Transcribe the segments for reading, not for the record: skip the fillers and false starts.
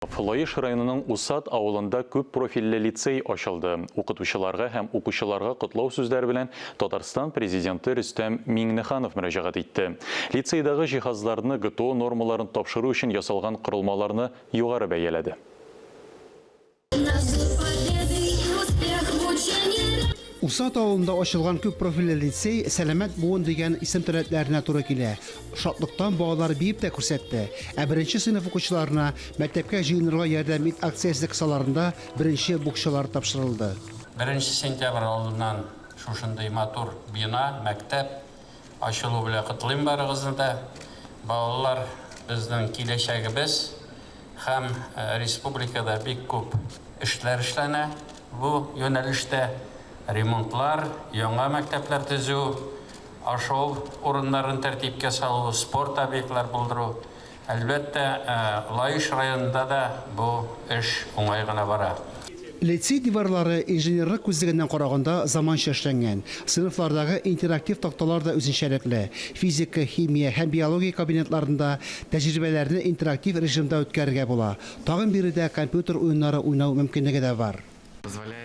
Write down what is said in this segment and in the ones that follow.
Лаеш районының Усад авылында күп профильле лицей ачылды. Укытучыларга һәм укучыларга котлау сүзләре белән Татарстан Президенты Рөстәм Миңнеханов мөрәҗәгать итте. Лицейдагы җиһазларны, ГТО нормаларын тапшыру өчен ясалган корылмаларны югары бәяләде. Усад авылында ачылган күп профильле лицей Сәламәт буын дигән исем таләпләренә туры килә. Шатлыктан балалар биеп тә күрсәтте. Ә беренче сыйныф укучыларына Мәктәпкә җыенырга ярдәм ит акциясе кысаларында беренче букчалар тапшырылды. Беренче сентябрь алдыннан шушындый матур бина, мәктәп ачылу белән котлыйм барыгызны да. Балалар, безнең киләчәгебез. Һәм республикада бик күп эшләр эшләнә бу юнәлештә, ремонтлар, яңа мәктәпләр төзү, ашау урыннарын тәртипкә салу, спорт объектлар булдыру. Әлбәттә, Лаеш районында да бу эш уңай гына бара. Лицей диварлары инженерлык күзлегеннән караганда заманча эшләнгән. Сыйныфлардагы интерактив такталар да үзенчәлекле. Физика, химия һәм биология кабинетларында тәҗрибәләрне интерактив режимда үткәрергә була. Тагын биредә компьютер уеннары уйнау мөмкинлеге дә бар.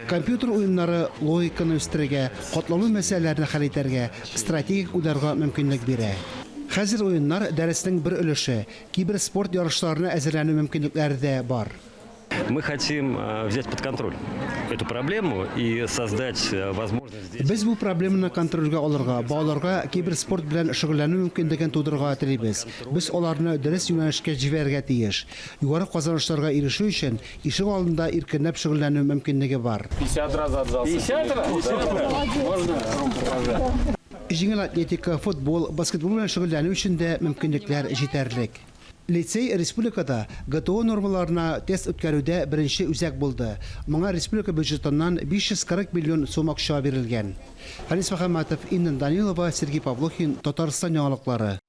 Компьютер уеннары логиканы үстерергә, катлаулы мәсьәләләрне хәл итәргә, стратегик уйларга мөмкинлек бирә. Хәзер уеннар дәреснең бер өлеше, киберспорт ярышларына әзерләнү мөмкинлекләре дә бар. Мы хотим э, взять под контроль эту проблему и создать э, возможность... Без бу проблеманы контрольгә алырга, балаларга киберспорт белән шөгыльләнү мөмкинлеген тудырырга телибез. Без аларны дөрес юнәлешкә җибәрергә тиеш. Югары казанышларга ирешү өчен ишек алдында иркенләп шөгыльләнү мөмкинлеге бар. 50 раз отжался. 50 раз? Можно руку пожать? Җиңел атлетика, футбол, баскетбол белән шөгыльләнү өчен дә мөмкинлекләр җитәрлек. Лицей республикада ГТО нормаларына тест үткәрүдә беренче үзәк булды. Моңа республика бюджетыннан 540 миллион сум акча бирелгән. Фәнис Мөхәммәтов, Инна Данилова, Сергей Павлухин, Татарстан яңалыклары.